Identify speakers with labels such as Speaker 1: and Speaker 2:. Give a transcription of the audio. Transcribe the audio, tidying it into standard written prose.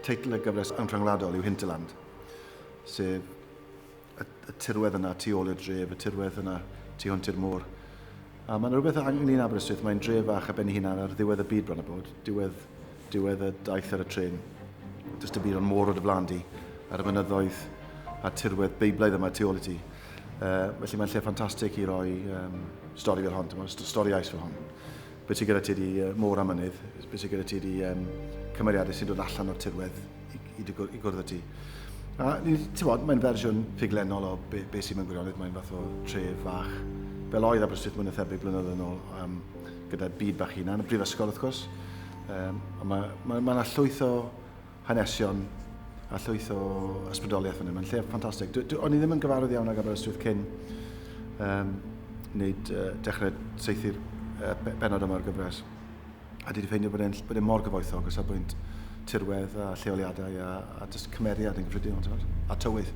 Speaker 1: Teitl y gyfres yn rhyngwladol yw Hinterland, sef y, y tirwedd yna tu ôl i'r dref, y tirwedd yna tu hwnt i'r môr. A mae'n rhywbeth ynglyn â Aberystwyth, mae'n dref fach ar ben ei hunan ar ddiwedd y byd bron a bod, diwedd, diwedd y daith ar y trên. Does dim byd ond môr o dy flaen di, ar y mynyddoedd a'r tirwedd beiblaidd yma tu ôl i ti. Felly mae'n lle ffantastig i roi um, stori fel hon, stori ais fel hon. Be sydd gyda ti di uh, môr a mynydd, be sydd gyda ti di um, cymeriadau sy'n dod allan o'r tirwedd i, i, i gwrdd â ti. A ti'n bod, mae'n fersiwn ffuglenol o be, be sy'n mewn gwirionedd, mae'n fath o tref fach, fel oedd Aberystwyth mwy na thebyg blynyddoedd yn ôl, um, gyda byd bach hunan, y brifysgol wrth gwrs. Um, ond mae ma, ma yna llwyth o hanesion a llwyth o ysbrydoliaeth fan hyn. Mae'n lle ffantastig. O'n i ddim yn gyfarwydd iawn ag Aberystwyth cyn um, wneud, uh, dechrau saethu'r uh, benod yma o'r gyfres. A dwi wedi ffeindio bod e'n bod e mor gyfoethog o safbwynt tirwedd a lleoliadau a, a just cymeriad yn gyffredinol, ti'n a tywydd.